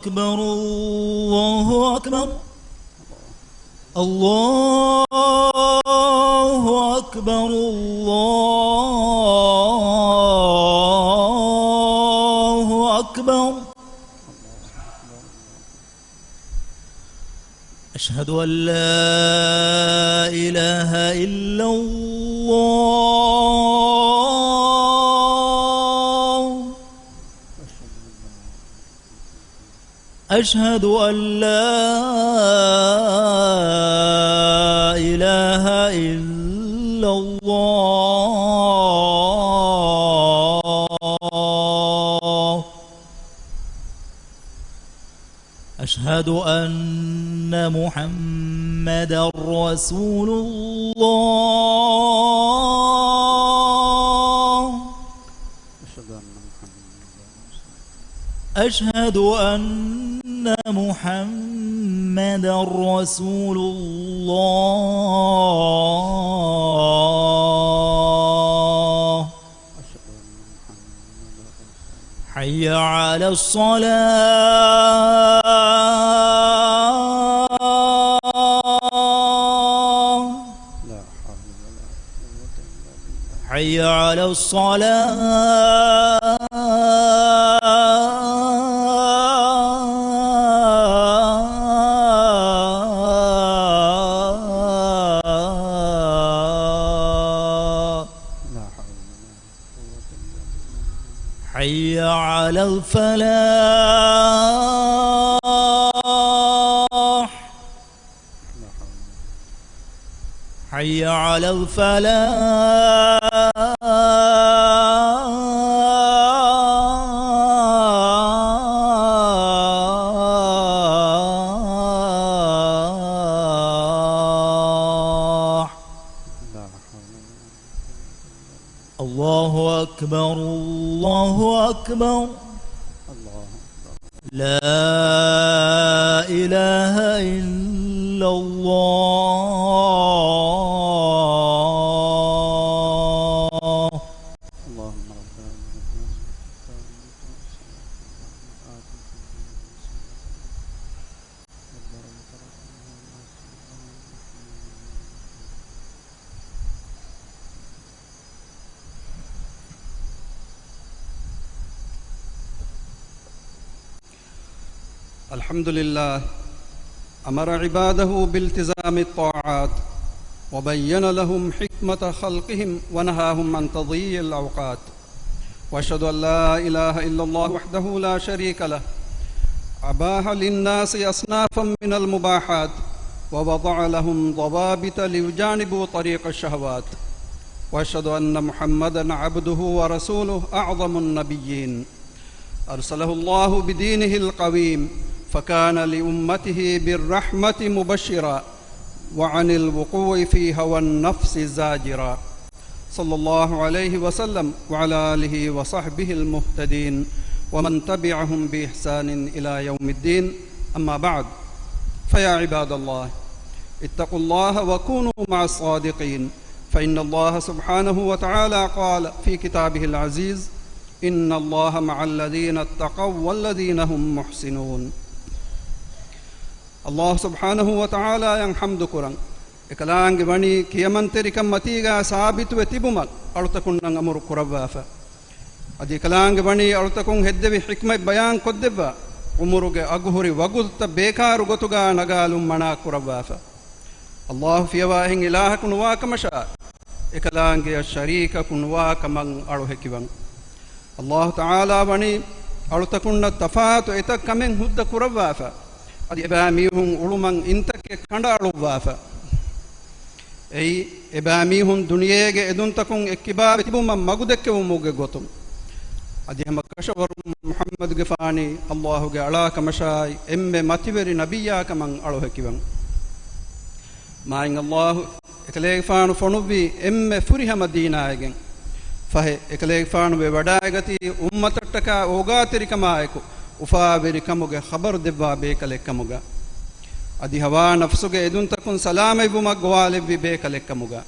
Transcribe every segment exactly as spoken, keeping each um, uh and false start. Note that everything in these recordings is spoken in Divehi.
أكبر، الله أكبر، الله أكبر، الله أكبر. أشهد أن لا إله إلا الله. أشهد أن لا إله إلا الله. أشهد أن محمدا رسول الله. أشهد أن محمدا أشهد أن محمدا رسول الله. أشهد أن محمدا رسول الله. حي على الصلاة. لا حول ولا قوة إلا بالله. حي على الصلاة. لا حول ولا قوة إلا بالله. حي على الفلاح. حي على الفلاح. الله أكبر، الله أكبر. الله أكبر. لا إله إلا الله. اللهم ربنا لك الحمد. الحمد لله، أمر عباده بالتزام الطاعات، وبين لهم حكمة خلقهم، ونهاهم عن تضييع الأوقات. وأشهد أن لا إله إلا الله وحده لا شريك له، أباح للناس أصنافا من المباحات، ووضع لهم ضوابط ليجانبوا طريق الشهوات. وأشهد أن محمدا عبده ورسوله أعظم النبيين، أرسله الله بدينه القويم، فكان لأمته بالرحمة مبشرا، وعن الوقوع في هوى النفس زاجرا. صلى الله عليه وسلم وعلى آله وصحبه المهتدين ومن تبعهم بإحسان إلى يوم الدين. أما بعد، فيا عباد الله، اتقوا الله وكونوا مع الصادقين، فإن الله سبحانه وتعالى قال في كتابه العزيز: إن الله مع الذين اتقوا والذين هم محسنون. ﷲ ސުބްޙާނަހޫ ވަތަޢާލާއަށް ޙަމްދު ކުރަން. އެކަލާނގެ ވަނީ ކިޔަމަންތެރިކަން މަތީގާ ސާބިތުވެ ތިބުމަށް އަޅުތަކުންނަށް އަމުރު ކުރައްވާފަ. އަދި އެކަލާނގެ ވަނީ އަޅުތަކުން ހެއްދެވި ޙިކްމަތް ބަޔާން ކޮށްދެއްވާ، ޢުމުރުގެ އަގުހުރި ވަގުތުތައް ބޭކާރު ގޮތުގާ ނަގާލުން މަނާ ކުރައްވާފަ. ﷲ ފިޔަވާ އެހެން އިލާހަކު ނުވާކަމަށާ، އެކަލާނގެއަށް ޝަރީކަކު ނުވާ ކަމަށް އަޅުހެކިވަން. ﷲ ތަޢާލާ ވަނީ އަޅުތަކުންނަށް ތަފާތު އެތައް ކަމެއް ހުއްދަ ކުރައްވާފަ. އަދި އެބައިމީހުން އުޅުމަށް އިންތަކެއް ކަނޑައަޅުއްވާފަ. އެއީ، އެބައިމީހުން ދުނިޔޭގެ އެދުންތަކުން އެއްކިބާވެ ތިބުމަށް މަގުދެއްކެވުމުގެ ގޮތުން. އަދި ހަމަ ކަށަވަރުން މުޙައްމަދުގެފާނީ ﷲގެ އަޅާ ކަމަށާއި، އެންމެ މަތިވެރި ނަބިއްޔާ ކަމަށް އަޅުހެކިވަން. މާތް ﷲ އެކަލޭގެފާނު ފޮނުއްވީ އެންމެ ފުރިހަމަ ދީނާއިގެން. ފަހެ، އެކަލޭގެފާނު ވެވަޑައިގަތީ އުއްމަތަށްޓަކާ އޯގާތެރިކަމާއެކު އުފާވެރިކަމުގެ ޚަބަރު ދެއްވާ ބޭކަލެއްކަމުގަ. އަދި ހަވާ ނަފްސުގެ އެދުންތަކުން ސަލާމަތްވުމަށް ގޮވާލެއްވި ބޭކަލެއްކަމުގަ.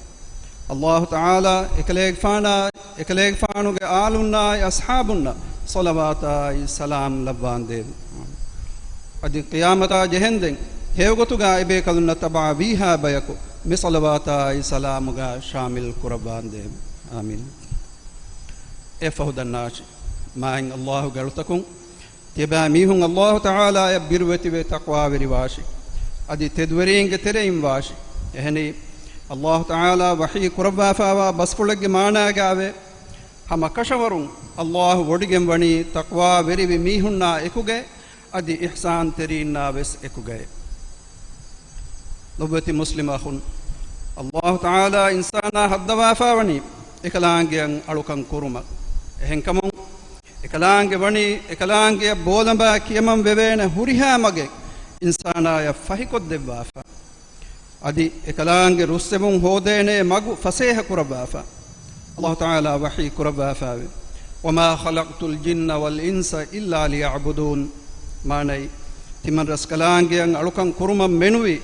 ﷲ ތަޢާލާ އެކަލޭގެފާނާ، އެކަލޭގެފާނުގެ އާލުންނާއި އަޞްޙާބުންނަށް ޞަލަވާތާއި ސަލާމް ލައްވާނދޭވު. އަދި ޤިޔާމަތާ ޖެހެންދެން ހެޔޮގޮތުގާ އެބޭކަލުންނަށް ތަބާވީހާ ބަޔަކު މި ޞަލަވާތާއި ސަލާމުގާ ޝާމިލް ކުރައްވާނދޭވެ. އާމީން. އެއަށްފަހު ދަންނާށި، މާތް ﷲ ގެ އަޅުތަކުން ތިޔަބައިމީހުން ﷲ ތަޢާލާއަށް ބިރުވެތިވެ ތަޤްވާވެރިވާށި. އަދި ތެދުވެރީންގެ ތެރެއިން ވާށި. އެހެނީ، ﷲ ތަޢާލާ ވަޙީ ކުރައްވާފާވާ ބަސްފުޅެއްގެ މާނާގާވޭ، ހަމަ ކަށަވަރުން ﷲ ވޮޑިގެން ވަނީ ތަޤްވާވެރިވި މީހުންނާ އެކުގައި، އަދި އިޙްސާންތެރީންނާ ވެސް އެކުގައި. ލޮބުވެތި މުސްލިމް އަޚުން، ﷲ ތަޢާލާ އިންސާނާ ހައްދަވާފާވަނީ އެކަލާނގެއަށް އަޅުކަން ކުރުމަށް. އެހެންކަމުން، އެކަލާނގެ ވަނީ އެކަލާނގެއަށް ބޯލަނބާ ކިޔަމަން ވެވޭނެ ހުރިހާ މަގެއް އިންސާނާޔަށް ފަހިކޮށްދެއްވާފަ. އަދި އެކަލާނގެ ރުއްސެވުން ހޯދޭނޭ މަގު ފަސޭހަ ކުރައްވާފަ. ﷲ ތަޢާލާ ވަޙީ ކުރައްވާފާވެ، "وما خلقت الجن والإنس إلا ليعبدون." މާނައީ، ތިމަން ރަސްކަލާނގެއަށް އަޅުކަން ކުރުމަށް މެނުވީ،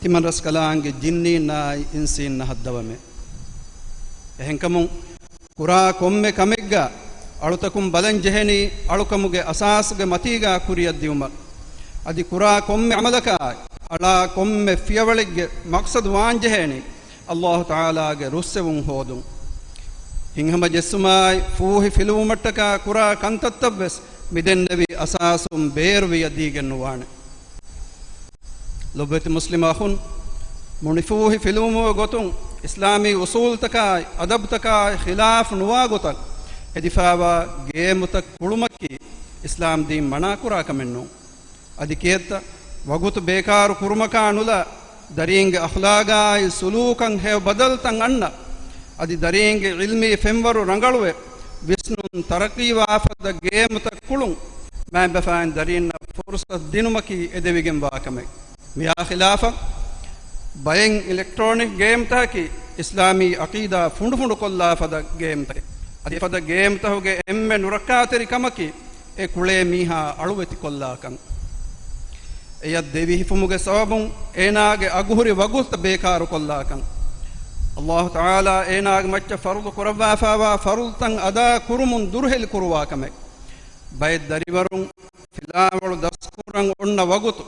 ތިމަން ރަސްކަލާނގެ ޖިންނީންނާއި އިންސީންނަށް ހައްދަވަމޭ. އެހެންކަމުން، ކުރާ ކޮންމެ ކަމެއްގަ އަޅުތަކުން ބަލަން ޖެހެނީ އަޅުކަމުގެ އަސާސުގެ މަތީގާ ކުރިއަށް ދިއުމަށް. އަދި ކުރާ ކޮންމެ ޢަމަލަކާ އަޅާ ކޮންމެ ފިޔަވަޅެއްގެ މަޤްޞަދު ވާން ޖެހޭނީ ﷲ ތަޢާލާގެ ރުއްސެވުން ހޯދުން. ހިތްހަމަ ޖެއްސުމާއި ފޫހި ފިލުވުމަށްޓަކާ ކުރާ ކަންތައްތައްވެސް މިދެންނެވި އަސާސުން ބޭރުވެޔަށް ދީގެން ނުވާނެ. ލޮބުވެތި މުސްލިމް އަޚުން، މުނިފޫހި ފިލުވުމުގެ ގޮތުން އިސްލާމީ އުޞޫލުތަކާއި އަދަބުތަކާއި ޚިލާފު ނުވާ ގޮތަށް ހެދިފާވާ ގޭމުތައް ކުޅުމަކީ އިސްލާމް ދީން މަނާކުރާ ކަމެއް ނޫން. އަދި ކިއެއްތަ، ވަގުތު ބޭކާރު ކުރުމަކާ ނުލާ، ދަރީންގެ އަޚްލާގާއި ސުލޫކަށް ހެޔޮ ބަދަލުތައް އަންނަ، އަދި ދަރީންގެ ޢިލްމީ ފެންވަރު ރަނގަޅުވެ، ވިސްނުން ތަރައްޤީވާ ފަދަ ގޭމުތައް ކުޅުން، މައިންބަފައިން ދަރީންނަށް ފުރުޞަތު ދިނުމަކީ އެދެވިގެންވާ ކަމެއް. މިއާ ޚިލާފަށް، ބައެއް އިލެކްޓްރޯނިކް ގޭމްތަކަކީ އިސްލާމީ ޢަޤީދާ ފުނޑުފުނޑުކޮށްލާ ފަދަ ގޭމްތަކެއް. އަދި އެފަދަ ގޭމްތަކުގެ އެންމެ ނުރައްކާތެރި ކަމަކީ، އެ ކުޅޭ މީހާ އަޅުވެތިކޮށްލާކަން. އެޔަށް ދެވިހިފުމުގެ ސަބަބުން އޭނާގެ އަގުހުރި ވަގުތުތައް ބޭކާރުކޮށްލާކަން. ﷲ ތަޢާލާ އޭނާގެ މައްޗަށް ފަރުޟު ކުރައްވާފާވާ ފަރުޟުތައް އަދާ ކުރުމުން ދުރުހެލި ކުރުވާ ކަމެއް. ބައެއް ދަރިވަރުން ފިލާވަޅު ދަސްކުރަން އޮންނަ ވަގުތު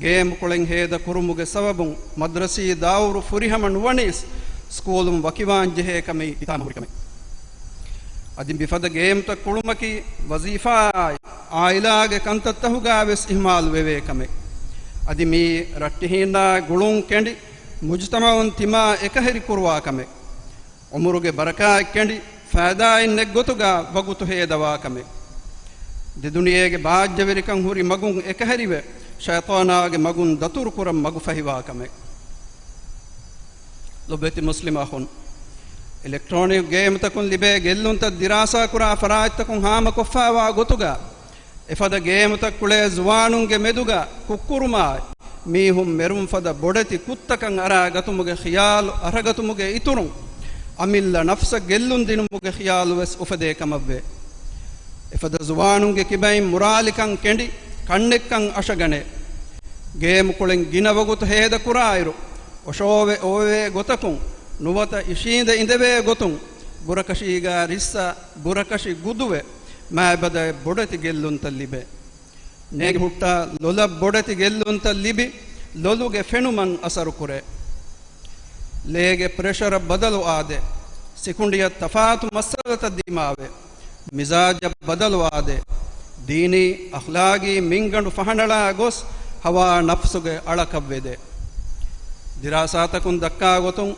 ގޭމް ކުޅެން ހޭދަ ކުރުމުގެ ސަބަބުން މަދްރަސީ ދައުރު ފުރިހަމަ ނުވަނީސް، ސްކޫލުން ވަކިވާން ޖެހޭ ކަމެއް ހިތާމަ ހުރި ކަމެއް. އަދި މިފަދަ ގޭމްތައް ކުޅުމަކީ ވަޒީފާއާއި އާއިލާގެ ކަންތައްތަހުގާ ވެސް އިހުމާލު ވެވޭ ކަމެއް. އަދި މިއީ ރައްޓެހީންނާ ގުޅުން ކެނޑި، މުޖުތަމަޢުން ތިމާ އެކަހެރި ކުރުވާ ކަމެއް. އުމުރުގެ ބަރަކާތް ކެނޑި، ފައިދާއެއް ނެތް ގޮތުގަ ވަގުތު ހޭދަވާ ކަމެއް. ދެދުނިޔޭގެ ބާއްޖަވެރިކަން ހުރި މަގުން އެކަހެރިވެ، ޝައިޠާނާގެ މަގުން ދަތުރުކުރަން މަގުފަހިވާ ކަމެއް. ލޮބުވެތި މުސްލިމް އަޚުން، އިލެކްޓްރޯނިކް ގޭމްތަކުން ލިބޭ ގެއްލުންތައް ދިރާސާކުރާ ފަރާތްތަކުން ހާމަކޮށްފާވާ ގޮތުގަ، އެފަދަ ގޭމްތައް ކުޅޭ ޒުވާނުންގެ މެދުގަ ކުށްކުރުމާއި، މީހުން މެރުން ފަދަ ބޮޑެތި ކުށްތަކަށް އަރާ ގަތުމުގެ ޚިޔާލު އަރަގަތުމުގެ އިތުރުން، އަމިއްލަ ނަފްސަށް ގެއްލުން ދިނުމުގެ ޚިޔާލު ވެސް އުފެދޭ ކަމަށްވޭ. އެފަދަ ޒުވާނުންގެ ކިބައިން މުރާލިކަން ކެނޑި، ކަންނެއްކަން އަށަގަނޭ. ގޭމް ކުޅެން ގިނަ ވަގުތު ހޭދަކުރާއިރު، އޮށޯވެ އޮވެވޭ ގޮތަކުން، ނުވަތަ އިށީނދެ އިނދެވޭ ގޮތުން، ބުރަކަށީގާ ރިއްސާ ބުރަކަށި ގުދުވެ، މާތް ބަދައަށް ބޮޑެތި ގެއްލުންތައް ލިބޭ. ނޭގި ހުއްޓާ ލޮލަށް ބޮޑެތި ގެއްލުންތައް ލިބި، ލޮލުގެ ފެނުމަށް އަސަރުކުރޭ. ލޭގެ ޕްރެޝަރަށް ބަދަލު އާދޭ. ސިކުނޑިއަށް ތަފާތު މައްސަލަތައް ދިމާވޭ. މިޒާޖަށް ބަދަލު އާދޭ. ދީނީ، އަޚްލާގީ މިންގަނޑު ފަހަނަޅާ ގޮސް، ހަވާ ނަފްސުގެ އަޅަކަށް ވެދޭ. ދިރާސާތަކުން ދައްކާ ގޮތުން،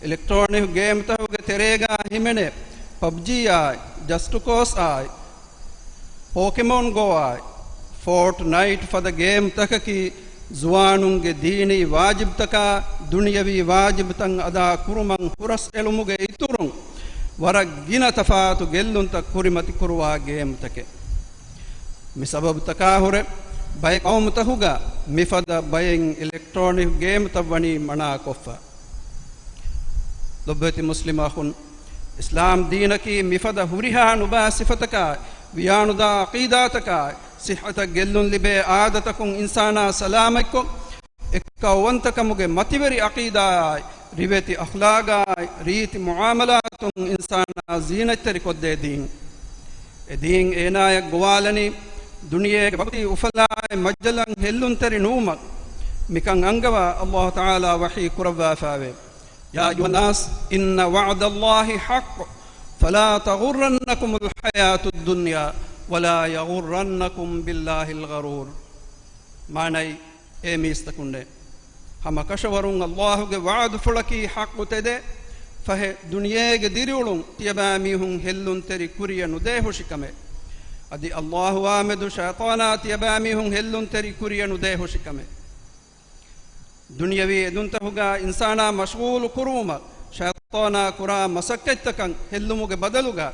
އިލެކްޓްރޯނިކް ގޭމްތަކުގެ ތެރޭގާ ހިމެނޭ ޕަބްޖީއާއި، ޖަސްޓް ކޯސް އާއި، ޕޯކެމޯން ގޯ އާއި، ފޯޓްނައިޓް ފަދަ ގޭމްތަކަކީ، ޒުވާނުންގެ ދީނީ ވާޖިބްތަކާ، ދުނިޔަވީ ވާޖިބްތައް އަދާ ކުރުމަށް ހުރަސް އެޅުމުގެ އިތުރުން، ވަރަށް ގިނަ ތަފާތު ގެއްލުންތައް ކުރިމަތި ކުރުވާ ގޭމްތަކެއް. މި ސަބަބުތަކާ ހުރެ، ބައެއް ޤައުމުތަކުގަ މިފަދަ ބައެއް އިލެކްޓްރޯނިކް ގޭމްތައް ވަނީ މަނާކޮށްފަ. ލޮބުވެތި މުސްލިމް އަޚުން، އިސްލާމް ދީނަކީ މިފަދަ ހުރިހާ ނުބާ ސިފަތަކާއި، ވިޔާނުދާ ޢަޤީދާތަކާއި، ޞިއްޙަތަށް ގެއްލުން ލިބޭ އާދަތަކުން އިންސާނާ ސަލާމަތްކޮށް، އެއްކައުވަންތަކަމުގެ މަތިވެރި ޢަޤީދާއާއި، ރިވެތި އަޚްލާގާއި، ރީތި މުޢާމަލާތުން އިންސާނާ ޒީނަތްތެރިކޮށްދޭ ދީން. އެ ދީން އޭނާޔަށް ގޮވާލަނީ، ދުނިޔޭގެ ވަގުތީ އުފަލާއި މައްޖަލަށް ހެއްލުންތެރި ނުވުމަށް މިކަން އަންގަވާ އައްލާހު ތަޢާލާ ވަޙީ ކުރައްވާފައެވެ. يا أيها الناس إن وعد الله حق فلا تغرنكم الحياة الدنيا ولا يغرنكم بالله الغرور. މާނައީ، އޭ މީސްތަކުންނޭ! ހަމަ ކަށަވަރުން އައްލާހުގެ ވަޢުދުފުޅަކީ ޙައްޤު ތެދޭ. ފަހެ، ދުނިޔޭގެ ދިރިއުޅުން ތިޔަބައިމީހުން ހެއްލުންތެރި ކުރިޔަށް ނުދޭހުށިކަމެއް. އަދި އައްލާހުއާމެދު ޝައިޠާނާ ތިޔަބައިމީހުން ހެއްލުންތެރި ކުރިޔަށް ނުދޭހުށިކަމެއް. ދުނިޔަވީ އެދުންތަކުގަ އިންސާނާ މަޝްޣޫލު ކުރުވުމަށް ޝައިޠާނާ ކުރާ މަސައްކަތްތަކަށް ހެއްލުމުގެ ބަދަލުގަ،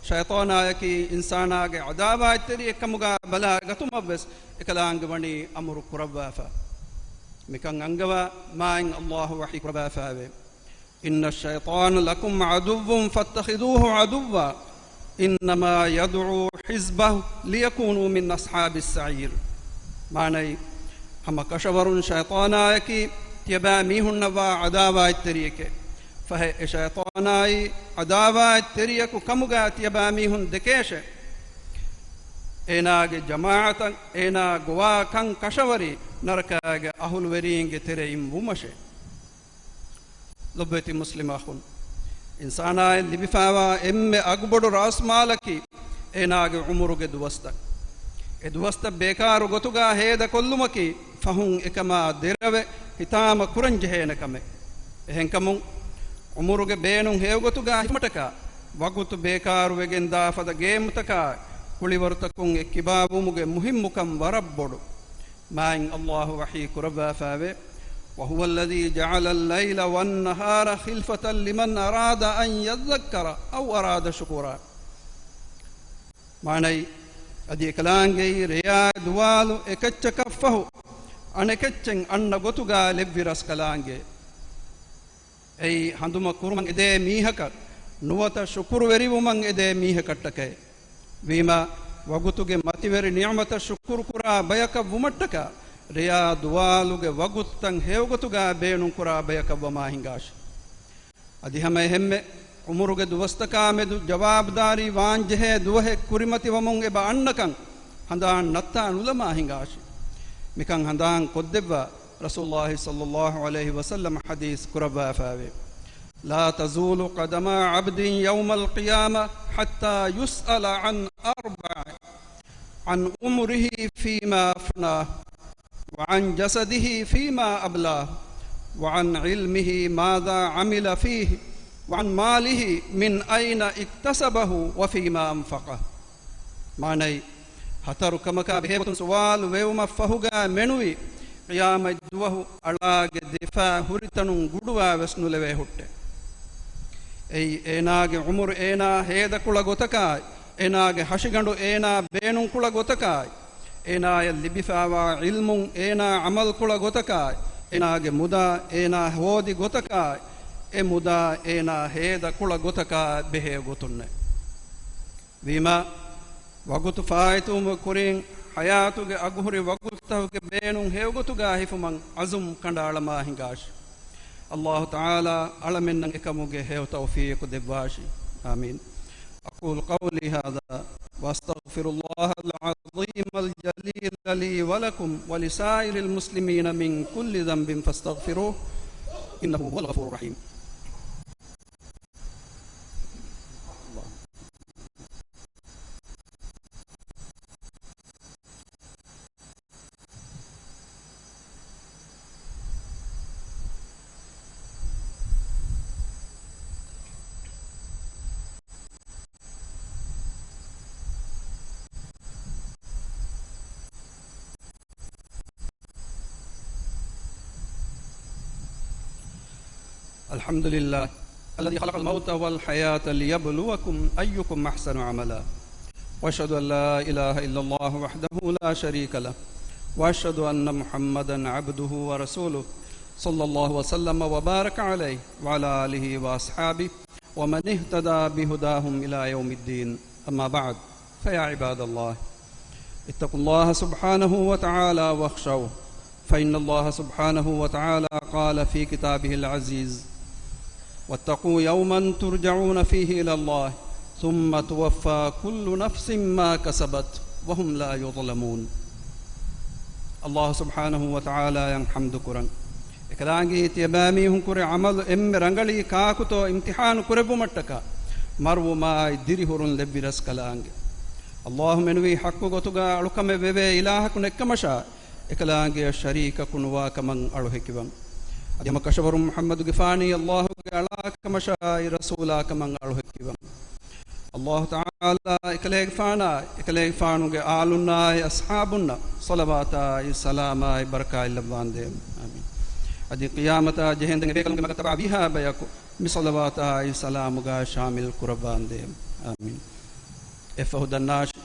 ޝައިޠާނާއަކީ އިންސާނާގެ ޢަދާވާތްތެރިއެއްކަމުގަ ބަލާ ގަތުމަށްވެސް އެކަލާނގެވަނީ އަމުރު ކުރައްވާފަ. މިކަން އަންގަވާ މާތް އައްލާހު ވަޙީ ކުރައްވާފައެވެ. إن الشيطان لكم عدو فاتخذوه عدوا إنما يدعو حزبه ليكونوا من أصحاب السعير. މާނައީ، ހަމަ ކަށަވަރުން ޝައިޠާނާއަކީ ތިޔަބައިމީހުންނަށްވާ ޢަދާވާތްތެރިއެކޭ. ފަހެ އެ ޝައިޠާނާއީ ޢަދާވާތްތެރިޔަކު ކަމުގަ ތިޔަބައިމީހުން ދެކޭށޭ. އޭނާގެ ޖަމާޢަތަށް އޭނާ ގޮވާ ކަން ކަށަވަރީ ނަރަކާގެ އަހުލުވެރީންގެ ތެރެއިން ވުމަށޭ. ލޮބުވެތި މުސްލިމް އަޚުން، އިންސާނާއަށް ލިބިފައިވާ އެންމެ އަގުބޮޑު ރާސްމާލަކީ އޭނާގެ ޢުމުރުގެ ދުވަސްތައް. އެ ދުވަސްތައް ބޭކާރު ގޮތުގަ ހޭދަކޮށްލުމަކީ ފަހުން އެކަމާ ދެރަވެ ހިތާމަ ކުރަންޖެހޭނެ ކަމެއް. އެހެންކަމުން، ޢުމުރުގެ ބޭނުން ހެޔޮގޮތުގަ ހިފުމަށްޓަކާ، ވަގުތު ބޭކާރުވެގެންދާ ފަދަ ގޭމުތަކާ ކުޅިވަރުތަކުން އެއްކިބާވުމުގެ މުހިއްމުކަން ވަރަށް ބޮޑު. މާތް އައްލާހު ވަޙީ ކުރައްވާފައެވެ. وهو الذي جعل الليل والنهار خلفة لمن أراد أن يذكر أو أراد شكورا. މާނައީ، އަދި އެކަލާނގެއީ ރެޔާ ދުވާލު އެކައްޗަކަށްފަހު އަނެކައްޗެއް އަންނަ ގޮތުގަ ލެއްވި ރަސްކަލާނގެ. އެއީ ހަނދުމަ ކުރުމަށް އެދޭ މީހަކަށް ނުވަތަ ޝުކުރުވެރިވުމަށް އެދޭ މީހަކަށްޓަކައި. ވީމާ، ވަގުތުގެ މަތިވެރި ނިޢުމަތަށް ޝުކުރު ކުރާ ބަޔަކަށް ވުމަށްޓަކާ، ރެޔާ ދުވާލުގެ ވަގުތުތައް ހެޔޮގޮތުގަ ބޭނުން ކުރާ ބަޔަކަށް ވަމާ ހިނގާށި. އަދި ހަމަ އެހެންމެ، ޢުމުރުގެ ދުވަސްތަކާ މެދު ޖަވާބުދާރީ ވާންޖެހޭ ދުވަހެއް ކުރިމަތިވަމުން އެބަ އަންނަކަން ހަނދާން ނައްތާ ނުލަމާ ހިނގާށި. މިކަން ހަނދާން ކޮށްދެއްވާ، ރަސޫލުﷲ ޞައްލަﷲ ޢަލައިހި ވަސައްލަމަ ޙަދީޘް ކުރައްވާފައެވެ. لا تزول قدما عبد يوم القيامة حتى يسأل عن أربع: عن عمره فيما أفناه، وعن جسده فيما أبلاه، وعن علمه ماذا عمل فيه، وعن ماله من أين اكتسبه وفيما أنفقه. މާނައީ، ހަތަރު ކަމަކާ ބެހޭގޮތުން ސުވާލު ވެވުމަށްފަހުގަ މެނުވީ، ޤިޔާމަތް ދުވަހު އަޅާގެ ދެފާ ހުރިތަނުން ގުޑުވާވެސް ނުލެވޭ ހުއްޓެއް. އެއީ، އޭނާގެ ޢުމުރު އޭނާ ހޭދަކުޅަ ގޮތަކާއި، އޭނާގެ ހަށިގަނޑު އޭނާ ބޭނުންކުޅަ ގޮތަކާއި، އޭނާޔަށް ލިބިފައިވާ ޢިލްމުން އޭނާ ޢަމަލުކުޅަ ގޮތަކާއި، އޭނާގެ މުދާ އޭނާ ހޯދި ގޮތަކާއި، އެ މުދާ އޭނާ ހޭދަކުޅަ ގޮތަކާ ބެހޭ ގޮތުންނެއް. ވީމާ، ވަގުތު ފާއިތުވުމުގެ ކުރިން، ޙަޔާތުގެ އަގުހުރި ވަގުތުތަކުގެ ބޭނުން ހެޔޮގޮތުގަ ހިފުމަށް ޢަޒުމް ކަނޑައަޅަމާ ހިނގާށި. އައްލާހު ތަޢާލާ އަޅަމެންނަށް އެކަމުގެ ހެޔޮ ތައުފީޤު ދެއްވާށި. آمين. أقول قولي هذا وأستغفر الله العظيم الجليل لي ولكم ولسائر المسلمين من كل ذنب فاستغفروه إنه هو الغفور الرحيم. الحمد لله الذي خلق الموت والحياة ليبلوكم أيكم أحسن عملا. وأشهد أن لا إله إلا الله وحده لا شريك له. وأشهد أن محمدا عبده ورسوله صلى الله وسلم وبارك عليه وعلى آله وأصحابه ومن اهتدى بهداهم إلى يوم الدين. أما بعد، فيا عباد الله، اتقوا الله سبحانه وتعالى واخشوه، فإن الله سبحانه وتعالى قال في كتابه العزيز: واتقوا يوما ترجعون فيه إلى الله ثم توفى كل نفس ما كسبت وهم لا يظلمون. ﷲ ސުބްޙާނަހޫ ވަތަޢާލާއަށް ޙަމްދު ކުރަން. އެކަލާނގެ ތިޔަބައިމީހުން ކުރެ ޢަމަލު އެންމެ ރަނގަޅީ ކާކުތޯ އިމްތިޙާނު ކުރެއްވުމަށްޓަކާ، މަރުވުމާއި ދިރިހުރުން ލެއްވި ރަސްކަލާނގެ. ﷲ މެނުވީ ޙައްޤު ގޮތުގަ އަޅުކަމެއް ވެވޭ އިލާހަކު ނެއްކަމަށާ، އެކަލާނގެއަށް ޝަރީކަކު ނުވާ ކަމަށް އަޅުހެކިވަން. އަދި ހަމަ ކަށަވަރުން މުޙައްމަދުގެފާނީ ﷲގެ އަޅާ ކަމަށާއި ރަސޫލާ ކަމަށް އަޅުހެކިވަން. ﷲ ތަޢާލާ އެކަލޭގެފާނާ، އެކަލޭގެފާނުގެ އާލުންނާއި އަޞްޙާބުންނަށް ޞަލަވާތާއި ސަލާމާއި ބަރަކާތް ލައްވާނދޭ. އާމީން. އަދި ޤިޔާމަތާ ޖެހޭންދެން އެބޭކަލުންގެ މަގަށް ތަބާވީހާ ބަޔަކު މި ޞަލަވާތާއި ސަލާމުގަ ޝާމިލް ކުރައްވާނދޭ. އާމީން. އެއަށްފަހު ދަންނާށި،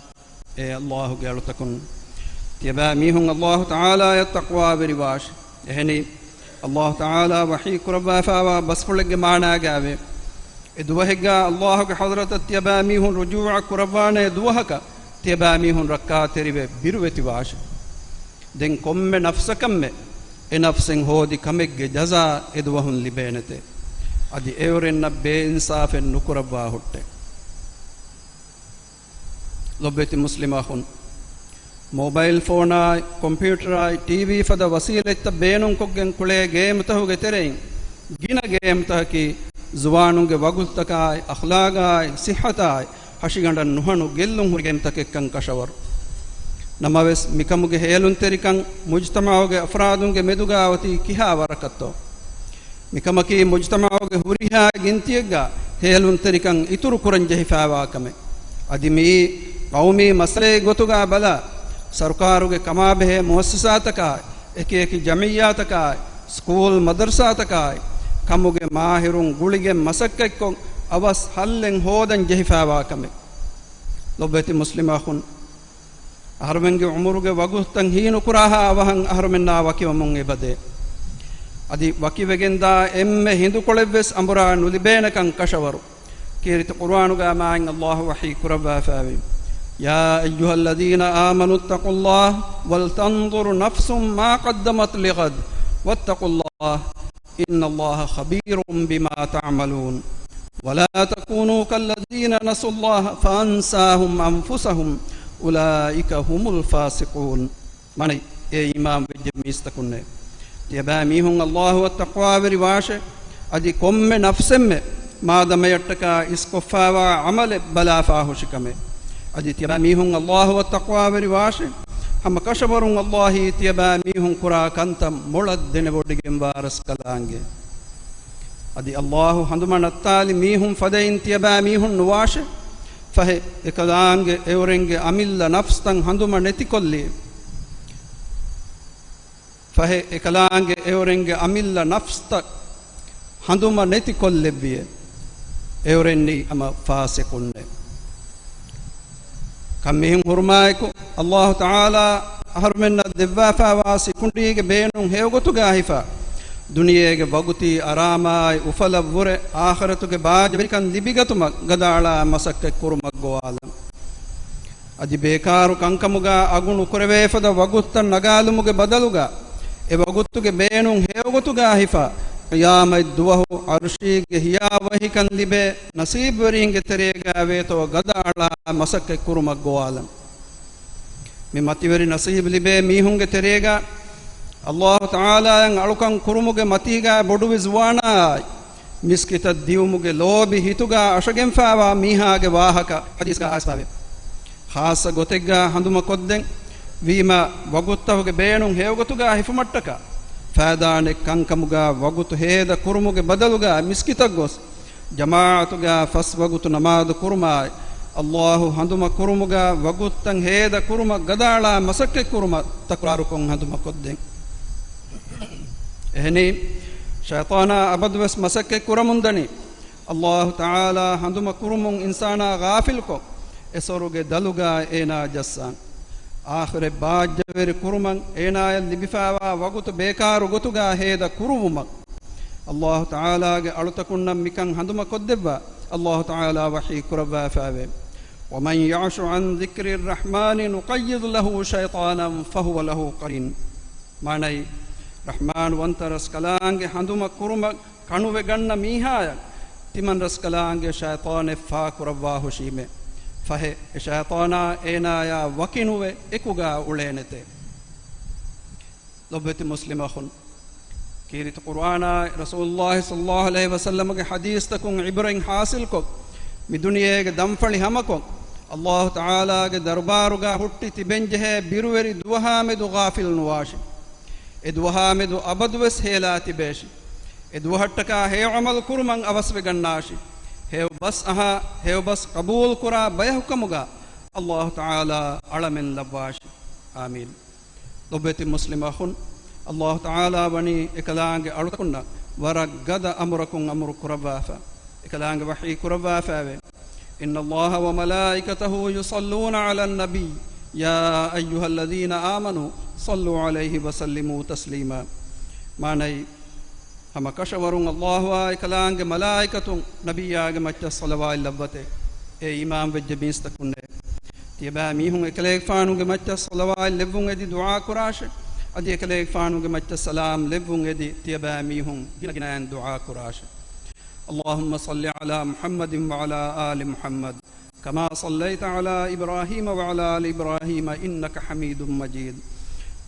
އޭ ﷲގެ އަޅުތަކުން، ތިޔަބައިމީހުން ﷲ ތަޢާލާއަށް ތަޤްވާވެރިވާށި. އެހެނީ، ﷲ ތަޢާލާ ވަޙީ ކުރައްވާފައިވާ ބަސްފުޅެއްގެ މާނާގައިވޭ، އެ ދުވަހެއްގަ ﷲގެ ޙަޟްރަތަށް ތިޔަބައިމީހުން ރުޖޫޢަ ކުރައްވާނެ ދުވަހަކަށް، ތިޔަބައިމީހުން ރައްކާތެރިވެ ބިރުވެތިވާށި. ދެން ކޮންމެ ނަފްސަކަށްމެ އެ ނަފްސެއް ހޯދި ކަމެއްގެ ޖަޒާ އެ ދުވަހުން ލިބޭނެތެ. އަދި އެއުރެންނަށް ބޭއިންސާފެއް ނުކުރައްވާ ހުއްޓެ. ލޮބުވެތި މުސްލިމް އަޚުން، މޯބައިލް ފޯނާއި، ކޮމްޕިއުޓަރާއި، ޓީވީ ފަދަ ވަސީލަތްތައް ބޭނުންކޮށްގެން ކުޅޭ ގޭމްތަހުގެ ތެރެއިން ގިނަ ގޭމްތަކަކީ، ޒުވާނުންގެ ވަގުތުތަކާއި، އަޚްލާގާއި، ސިއްހަތާއި، ހަށިގަނޑަށް ނުހަނު ގެއްލުން ހުރި ގޭމްތަކެއްކަން ކަށަވަރު. ނަމަވެސް، މިކަމުގެ ހޭލުންތެރިކަން މުޖްތަމަޢުގެ އަފްރާދުންގެ މެދުގާ އޮތީ ކިހާ ވަރަކަށްތޯ؟ މިކަމަކީ މުޖްތަމަޢުގެ ހުރިހާ ގިންތިއެއްގަ ހޭލުންތެރިކަން އިތުރު ކުރަން ޖެހިފައިވާ ކަމެއް. އަދި މިއީ ޤައުމީ މައްސަލައެއް ގޮތުގަ ބަލާ، ސަރުކާރުގެ ކަމާބެހޭ މުއައްސަސާތަކާއި، އެކިއެކި ޖަމިއްޔާތަކާއި، ސްކޫލް މަދަރުސާތަކާއި، ކަމުގެ މާހިރުން ގުޅިގެން މަސައްކަތްކޮށް، އަވަސް ހައްލެއް ހޯދަން ޖެހިފައިވާ ކަމެއް. ލޮބުވެތި މުސްލިމް އަޚުން، އަހަރުމެންގެ ޢުމުރުގެ ވަގުތުތައް ހީނުކުރާހާ އަވަހަށް އަހަރުމެންނާ ވަކިވަމުން އެބަދޭ. އަދި ވަކިވެގެންދާ އެންމެ ހިނދުކޮޅެއްވެސް އަނބުރާ ނުލިބޭނެކަން ކަށަވަރު. ކީރިތި ޤުރުއާނުގަ މާތް ﷲ ވަޙީ ކުރައްވާފައިވޭ، يا أيها الذين آمنوا اتقوا الله ولتنظر نفس ما قدمت لغد واتقوا الله إن الله خبير بما تعملون ولا تكونوا كالذين نسوا الله فأنساهم أنفسهم أولئك هم الفاسقون. މާނައީ، އޭ އީމާން ވެއްޖެ މީސްތަކުންނޭ! ތިޔަބައިމީހުން ﷲ އަށް ތަޤްވާވެރިވާށޭ! އަދި ކޮންމެ ނަފްސެއްމެ މާދަމަޔަށްޓަކާ އިސްކޮށްފައިވާ ޢަމަލެއް ބަލާފާހުށިކަމެއް. އަދި ތިޔަބައިމީހުން ﷲ އަށް ތަޤްވާވެރިވާށޭ! ހަމަ ކަށަވަރުން ﷲ އީ ތިޔަބައިމީހުން ކުރާ ކަންތައް މޮޅަށް ދެނެވޮޑިގެންވާ ރަސްކަލާނގެ. އަދި ﷲ ހަނދުމަ ނައްތާލި މީހުން ފަދައިން ތިޔަބައިމީހުން ނުވާށޭ! ފަހެ، އެކަލާނގެ އެއުރެންގެ އަމިއްލަ ނަފްސްތައް ހަނދުމަ ނެތިކޮށްލި. ފަހެ، އެކަލާނގެ އެއުރެންގެ އަމިއްލަ ނަފްސްތައް ހަނދުމަ ނެތިކޮށްލެއްވިއޭ. އެއުރެންނީ ހަމަ ފާސިޤުންނޭ. ކަން މިހެން ހުރުމާއެކު، ﷲ ތަޢާލާ އަހަރުމެންނަށް ދެއްވާފައިވާ ސިކުނޑީގެ ބޭނުން ހެޔޮގޮތުގަ ހިފާ، ދުނިޔޭގެ ވަގުތީ އަރާމާއި އުފަލަށްވުރެ، އާޚިރަތުގެ ބާއްޖަވެރިކަން ލިބިގަތުމަށް ގަދައަޅާ މަސައްކަތް ކުރުމަށް ގޮވާލަން. އަދި ބޭކާރު ކަންކަމުގަ އަގު ނުކުރެވޭ ފަދަ ވަގުތުތައް ނަގާލުމުގެ ބަދަލުގަ، އެ ވަގުތުގެ ބޭނުން ހެޔޮގޮތުގަ ހިފާ، ޤިޔާމަތް ދުވަހު ޢަރުޝީގެ ހިޔާވަހިކަން ލިބޭ ނަސީބުވެރީންގެ ތެރޭގަ ވޭތޯ ގަދައަޅާ މަސައްކަތް ކުރުމަށް ގޮވާލަން. މި މަތިވެރި ނަސީބު ލިބޭ މީހުންގެ ތެރޭގަ ﷲ ތަޢާލާއަށް އަޅުކަން ކުރުމުގެ މަތީގަ ބޮޑުވި ޒުވާނާއާއި، މިސްކިތަށް ދިއުމުގެ ލޯބި ހިތުގަ އަށަގެންފައިވާ މީހާގެ ވާހަކަ ޙަދީޘްގަ އައިސްފައިވޭ. ޚާއްޞަ ގޮތެއްގަ ހަނދުމަކޮށްދޭން. ވީމާ، ވަގުތުތަކުގެ ބޭނުން ހެޔޮގޮތުގަ ހިފުމަށްޓަކާ، ފައިދާނެތް ކަންކަމުގަ ވަގުތު ހޭދަ ކުރުމުގެ ބަދަލުގަ މިސްކިތަށް ގޮސް، ޖަމާޢަތުގަ ފަސް ވަގުތު ނަމާދު ކުރުމާއި، ﷲ ހަނދުމަ ކުރުމުގަ ވަގުތުތައް ހޭދަ ކުރުމަށް ގަދައަޅާ މަސައްކަތް ކުރުމަށް ތަކުރާރުކޮށް ހަނދުމަކޮށްދޭން. އެހެނީ، ޝައިޠާނާ އަބަދުވެސް މަސައްކަތް ކުރަމުންދަނީ، ﷲ ތަޢާލާ ހަނދުމަ ކުރުމުން އިންސާނާ ޣާފިލްކޮށް، އެ ސޮރުގެ ދަލުގަ އޭނާ ޖައްސާން. އާޚިރަތް ބާއްޖަވެރި ކުރުމަށް އޭނާޔަށް ލިބިފައިވާ ވަގުތު ބޭކާރު ގޮތުގަ ހޭދަ ކުރުވުމަށް، ﷲ ތަޢާލާގެ އަޅުތަކުންނަށް މިކަން ހަނދުމަކޮށްދެއްވާ، ﷲ ތަޢާލާ ވަޙީ ކުރައްވާފައިވޭ، ومن يعش عن ذكر الرحمن نقيض له شيطانا فهو له قرين. މާނައީ، ރަޙްމާން ވަންތަ ރަސްކަލާނގެ ހަނދުމަ ކުރުމަށް ކަނުވެގަންނަ މީހާޔަށް ތިމަން ރަސްކަލާނގެ ޝައިޠާނެއް ފާކުރައްވާހުށީމޭ. ފަހެ، އެ ޝައިޠާނާ އޭނާޔާ ވަކިނުވެ އެކުގާ އުޅޭނެތެ. ލޮބުވެތި މުސްލިމް އަޚުން، ކީރިތި ޤުރްއާނާއި ރަސޫލުﷲ ޞައްލަﷲ ޢަލައިހި ވަސައްލަމަގެ ޙަދީޘްތަކުން ޢިބްރަތް ޙާޞިލްކޮށް، މި ދުނިޔޭގެ ދަންފަޅި ހަމަކޮށް، ﷲ ތަޢާލާގެ ދަރުބާރުގާ ހުއްޓި ތިބެންޖެހޭ ބިރުވެރި ދުވަހާމެދު ޣާފިލް ނުވާށި. އެ ދުވަހާމެދު އަބަދުވެސް ހޭލާ ތިބޭށި. އެ ދުވަހަށްޓަކާ ހެޔޮ ޢަމަލު ކުރުމަށް އަވަސްވެގަންނާށި. ހެޔޮ ބަސް އަހާ، ހެޔޮ ބަސް ޤަބޫލުކުރާ ބަޔަކުކަމުގާ ﷲ ތަޢާލާ އަޅަމެން ލައްވާށި. އާމީން. ލޮބުވެތި މުސްލިމް އަޚުން، ﷲ ތަޢާލާ ވަނީ އެކަލާނގެ އަޅުތަކުންނަށް ވަރަށް ގަދަ އަމުރަކުން އަމުރު ކުރައްވާފަ، އެކަލާނގެ ވަޙީ ކުރައްވާފައެވެ. إن الله وملائكته يصلون على النبي يا أيها الذين آمنوا صلوا عليه وسلموا تسليما. މާނައީ، ހަމަ ކަށަވަރުން ﷲ އާއި އެކަލާނގެ މަލާއިކަތުން ނަބިއްޔާގެ މައްޗަށް ޞަލަވާތް ލައްވަތެ. އޭ އީމާންވެއްޖެ މީސްތަކުންނޭ! ތިޔަބައިމީހުން އެކަލޭގެފާނުގެ މައްޗަށް ޞަލަވާތް ލެއްވުން އެދި ދުޢާ ކުރާށެ. އަދި އެކަލޭގެފާނުގެ މައްޗަށް ސަލާމް ލެއްވުން އެދި ތިޔަބައިމީހުން ގިނަގިނައިން ދުޢާ ކުރާށެ. اللهم صل على محمد وعلى آل محمد كما صليت على إبراهيم وعلى آل إبراهيم إنك حميد مجيد.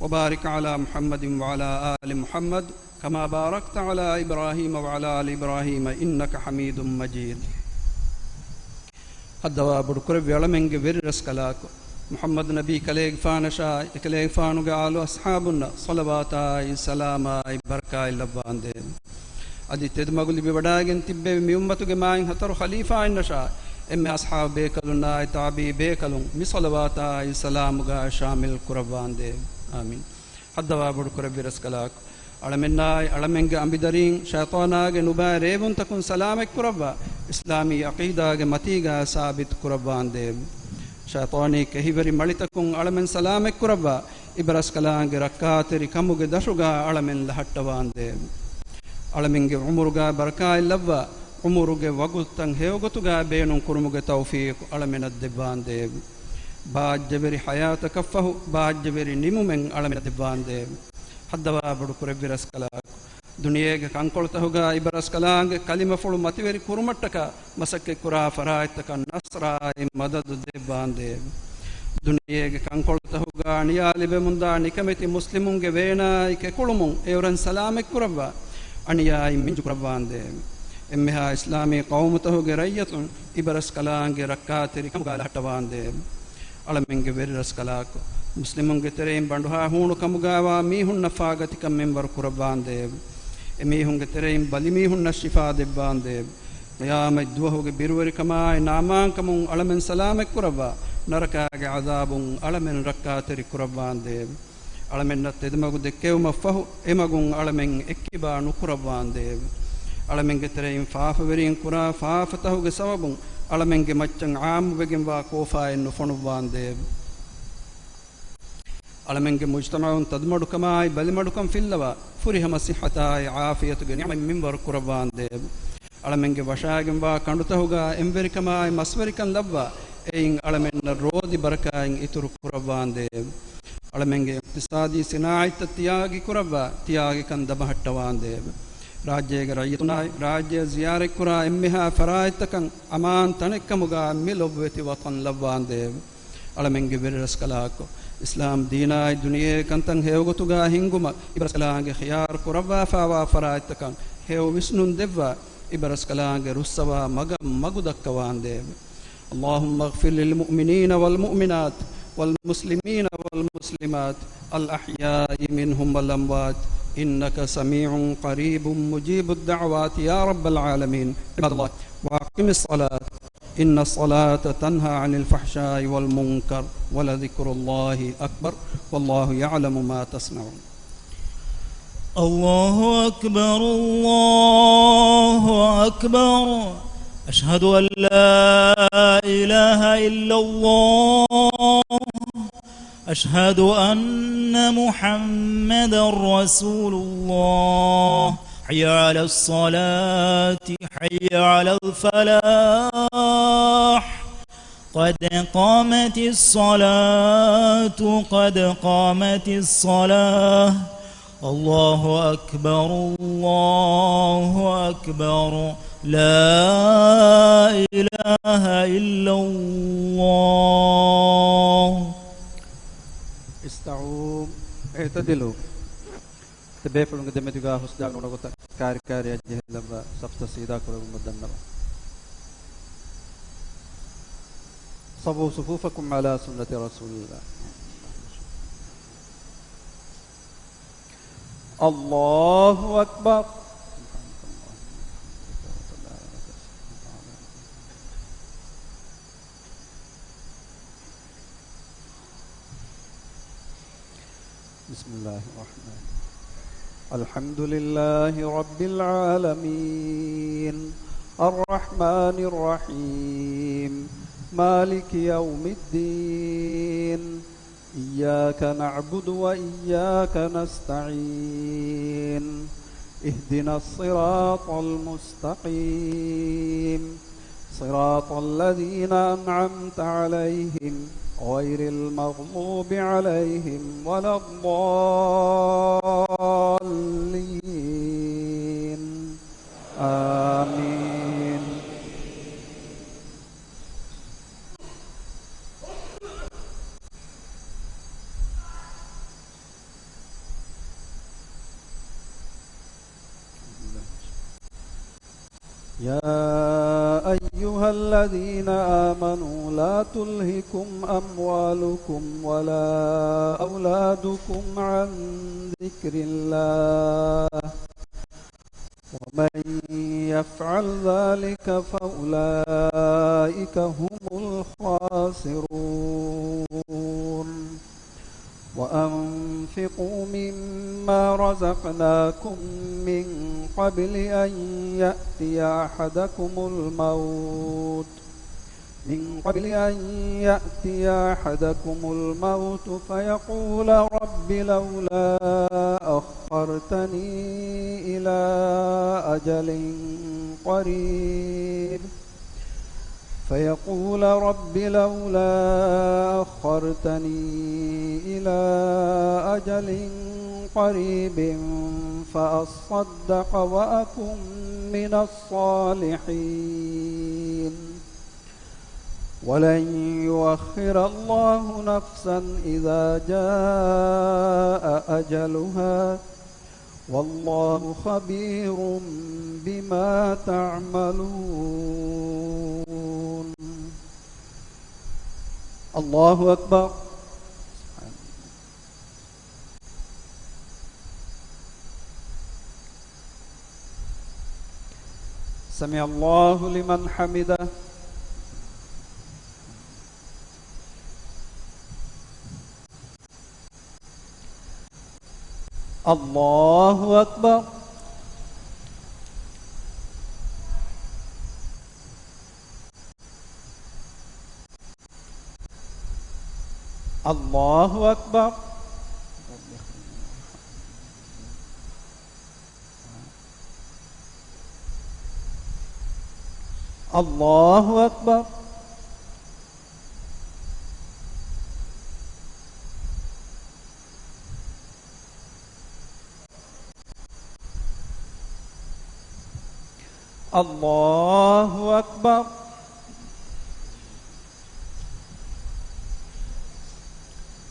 وبارك على محمد وعلى آل محمد كما باركت على إبراهيم وعلى آل إبراهيم إنك حميد مجيد. ހައްދަވާ ބޮޑުކުރެއްވި އަޅަމެންގެ ވެރިރަސްކަލާކޮ، މުޙައްމަދު ނަބީ ކަލޭގެފާނަށާއި، އެކަލޭގެފާނުގެ އާލު އަޞްޙާބުންނަށް ޞަލަވާތާއި ސަލާމާއި ބަރަކާތް ލައްވާނދޭވެ. އަދި ތެދުމަގު ލިބިވަޑައިގެން ތިއްބެވި މި އުއްމަތުގެ މާތް ހަތަރު ޚަލީފާއިންނަށާއި، އެންމެ އަޞްޙާބު ބޭކަލުންނާއި ތާބިޢީ ބޭކަލުން މި ޞަލަވާތާއި ސަލާމުގާ ޝާމިލް ކުރައްވާނދޭވެ. އާމީން. ހައްދަވާ ބޮޑުކުރެއްވި ރަސްކަލާކޮ، އަޅަމެންނާއި އަޅަމެންގެ އަނބިދަރީން ޝައިޠާނާގެ ނުބައި ރޭވުންތަކުން ސަލާމަތްކުރައްވާ، އިސްލާމީ ޢަޤީދާގެ މަތީގާ ސާބިތު ކުރައްވާނދޭވެ. ޝައިޠާނީ ކެހިވެރި މަޅިތަކުން އަޅަމެން ސަލާމަތްކުރައްވާ، އިބަރަސްކަލާނގެ ރައްކާތެރި ކަމުގެ ދަށުގާ އަޅަމެން ލަހައްޓަވާނދޭވެ. އަޅަމެންގެ ޢުމުރުގާ ބަރަކާތް ލައްވާ، ޢުމުރުގެ ވަގުތުތައް ހެޔޮގޮތުގާ ބޭނުން ކުރުމުގެ ތައުފީޤު އަޅަމެނަށް ދެއްވާނދޭވެ. ބާއްޖަވެރި ޙަޔާތަކަށްފަހު، ބާއްޖަވެރި ނިމުމެއް އަޅަމެނަށް ދެއްވާނދޭވެ. ހައްދަވާ ބޮޑުކުރެއްވި ރަސްކަލާކޮ، ދުނިޔޭގެ ކަންކޮޅުތަހުގާ އިބަރަސްކަލާނގެ ކަލިމަފުޅު މަތިވެރި ކުރުމަށްޓަކާ މަސައްކަތްކުރާ ފަރާތްތަކަށް ނަޞްރާއި މަދަދު ދެއްވާނދޭވެ. ދުނިޔޭގެ ކަންކޮޅުތަހުގާ އަނިޔާ ލިބެމުންދާ ނިކަމެތި މުސްލިމުންގެ ވޭނާއި ކެކުޅުމުން އެއުރެން ސަލާމަތްކުރައްވާ، އަނިޔާއިން މިންޖުކުރައްވާނދޭވެ. އެންމެހާ އިސްލާމީ ޤައުމުތަހުގެ ރައްޔިތުން އިބަރަސްކަލާނގެ ރައްކާތެރި ކަމުގާ ލަހައްޓަވާނދޭވެ. އަޅަމެންގެ ވެރިރަސްކަލާކޮ، މުސްލިމުންގެ ތެރެއިން ބަނޑުހާ ހޫނު ކަމުގާވާ މީހުންނަށް ފާގަތިކަން މިންވަރު ކުރައްވާނދޭވެ. އެމީހުންގެ ތެރެއިން ބަލިމީހުންނަށް ޝިފާ ދެއްވާނދޭވެ. ޤިޔާމަތް ދުވަހުގެ ބިރުވެރިކަމާއި ނާމާންކަމުން އަޅަމެން ސަލާމަތްކުރައްވާ، ނަރަކާގެ ޢަޛާބުން އަޅަމެން ރައްކާތެރި ކުރައްވާނދޭވެ. އަޅަމެންނަށް ތެދުމަގު ދެއްކެވުމަށްފަހު، އެމަގުން އަޅަމެން އެއްކިބާ ނުކުރައްވާނދޭވެ. އަޅަމެންގެ ތެރެއިން ފާފަވެރީން ކުރާ ފާފަތަހުގެ ސަބަބުން އަޅަމެންގެ މައްޗަށް ޢާއްމުވެގެންވާ ކޯފާއެއް ނުފޮނުއްވާނދޭވެ. އަޅަމެންގެ މުޖްތަމަޢުން ތަދުމަޑުކަމާއި ބަލިމަޑުކަން ފިއްލަވާ، ފުރިހަމަ ޞިއްޙަތާއި ޢާފިޔަތުގެ ނިޢުމަތް މިންވަރު ކުރައްވާނދޭވެ. އަޅަމެންގެ ވަށާގެންވާ ކަނޑުތަހުގާ އެންވެރިކަމާއި މަސްވެރިކަން ލައްވާ، އެއިން އަޅަމެންނަށް ރޯދި ބަރަކާތް އިތުރު ކުރައްވާނދޭވެ. އަޅަމެންގެ އިޤްތިޞާދީ ޞިނާޢަތްތައް ތިޔާގި ކުރައްވާ، ތިޔާގިކަން ދަމަހައްޓަވާނދޭވެ. ރާއްޖޭގެ ރައްޔިތުންނާއި، ރާއްޖެއަށް ޒިޔާރަތްކުރާ އެންމެހާ ފަރާތްތަކަށް އަމާން ތަނެއްކަމުގާ މި ލޮބުވެތި ވަޠަން ލައްވާނދޭވެ. އަޅަމެންގެ ވެރިރަސްކަލާކޮ، އިސްލާމް ދީނާއި ދުނިޔޭ ކަންތައް ހެޔޮގޮތުގާ ހިންގުމަށް އިބަރަސްކަލާނގެ ޚިޔާރު ކުރައްވާފާވާ ފަރާތްތަކަށް ހެޔޮ ވިސްނުން ދެއްވާ، އިބަރަސްކަލާނގެ ރުއްސަވާ މަގަށް މަގު ދައްކަވާނދޭވެ. اللهم اغفر للمؤمنين والمؤمنات والمسلمين والمسلمات الأحياء منهم والأموات إنك سميع قريب مجيب الدعوات يا رب العالمين. عباد الله، وأقم الصلاة إن الصلاة تنهى عن الفحشاء والمنكر ولذكر الله أكبر والله يعلم ما تصنعون. الله أكبر، الله أكبر. أشهد أن لا إله إلا الله. أشهد أن محمدا رسول الله. حي على الصلاة، حي على الفلاح. قد قامت الصلاة، قد قامت الصلاة. الله أكبر، الله أكبر. لا إله إلا الله. استووا، اعتدلوا. ތިބޭފުޅުންގެ ދެމެދުގާ ހުސްދާން އުނަގޮތަށް ކާރިކާރިއަށް ޖެހިލައްވާ ސަފުތައް ސީދާކުރެވުމަށް ދަންނަވަން. سووا صفوفكم على سنة رسول الله. الله أكبر. بسم الله الرحمن الرحيم. الحمد لله رب العالمين. الرحمن الرحيم. مالك يوم الدين. إياك نعبد وإياك نستعين. اهدنا الصراط المستقيم. صراط الذين أنعمت عليهم غير المغضوب عليهم ولا الضالين. آمين. يا أيها الذين آمنوا لا تلهكم أموالكم ولا أولادكم عن ذكر الله، ومن يفعل ذلك فأولئك هم الخاسرون. وأنفقوا مما رزقناكم من قبل أن يأتي أحدكم الموت، من قبل أن يأتي أحدكم الموت فيقول رب لولا أخرتني إلى أجل قريب، فيقول رب لولا أخرتني إلى أجل قريب فأصدق وأكن من الصالحين. ولن يؤخر الله نفسا إذا جاء أجلها، والله خبير بما تعملون. الله أكبر. سمع الله لمن حمده. الله أكبر. الله أكبر. الله أكبر. الله أكبر.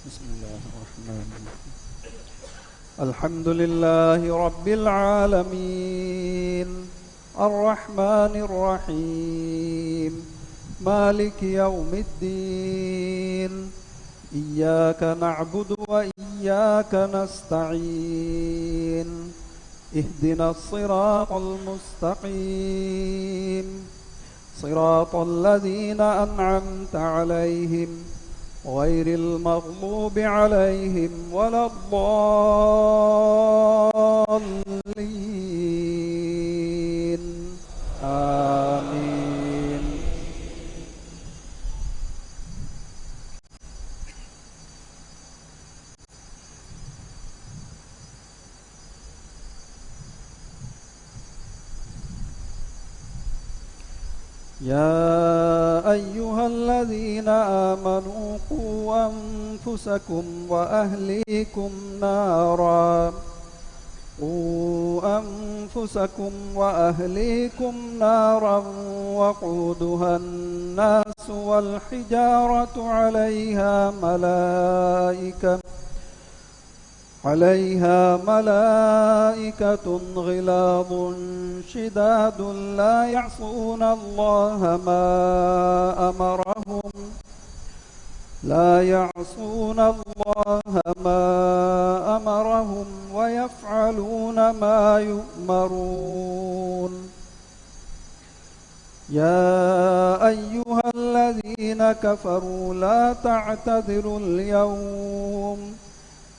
بسم الله الرحمن الرحيم. الحمد لله رب العالمين. الرحمن الرحيم. مالك يوم الدين. إياك نعبد وإياك نستعين. اهدنا الصراط المستقيم. صراط الذين أنعمت عليهم غير المغضوب عليهم ولا الضالين. آمين. يا أيها الذين آمنوا قوا أنفسكم وأهليكم نارا، قوا أنفسكم أنفسكم وأهليكم نارا وقودها الناس والحجارة عليها ملائكة، عليها ملائكة غلاظ شداد لا يعصون الله ما أمرهم، لا يعصون الله ما أمرهم ويفعلون ما يؤمرون. يا أيها الذين كفروا لا تعتذروا اليوم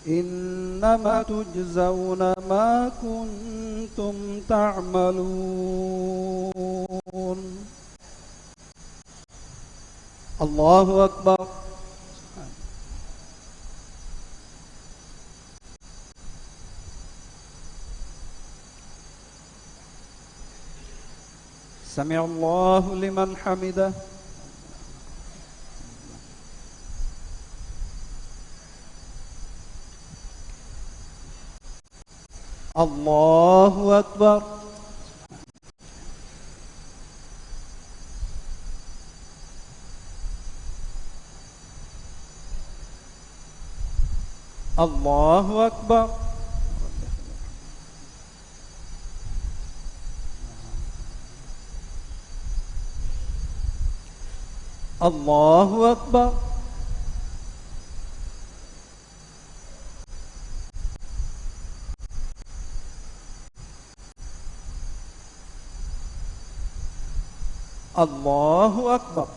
إنما تجزون ما كنتم تعملون. الله أكبر. سمع الله لمن حمده. الله أكبر. الله أكبر. الله أكبر. الله أكبر.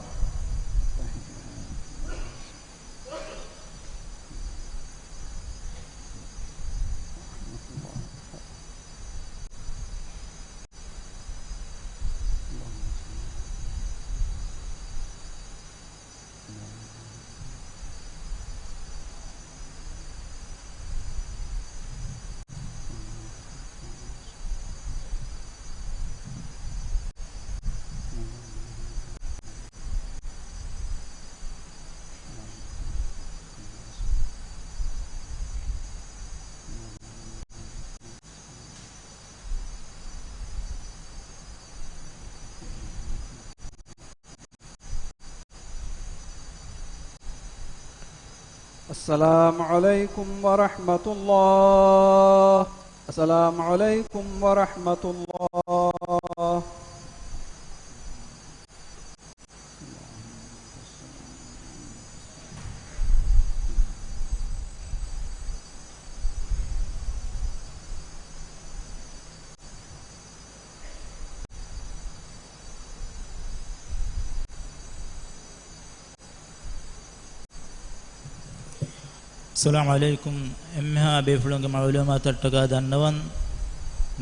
السلام عليكم ورحمة الله. السلام عليكم ورحمة الله. އައްސަލާމު ޢަލައިކުމް. އެންމެހާ ބޭފުޅުންގެ މަޢުލޫމާތަށްޓަކާ ދަންނަވަން،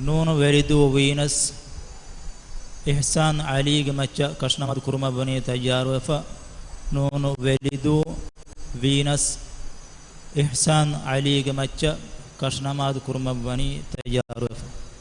ނޫނު ވެރިދޫ ވީނަސް އިޙްސާން ޢަލީގެ މައްޗަށް ކަށުނަމާދު ކުރުމަށްވަނީ ތައްޔާރުވެފަ. ނޫނު ވެރިދޫ ވީނަސް އިޙްސާން ޢަލީގެ މައްޗަށް ކަށުނަމާދު ކުރުމަށްވަނީ ތައްޔާރުވެފަ.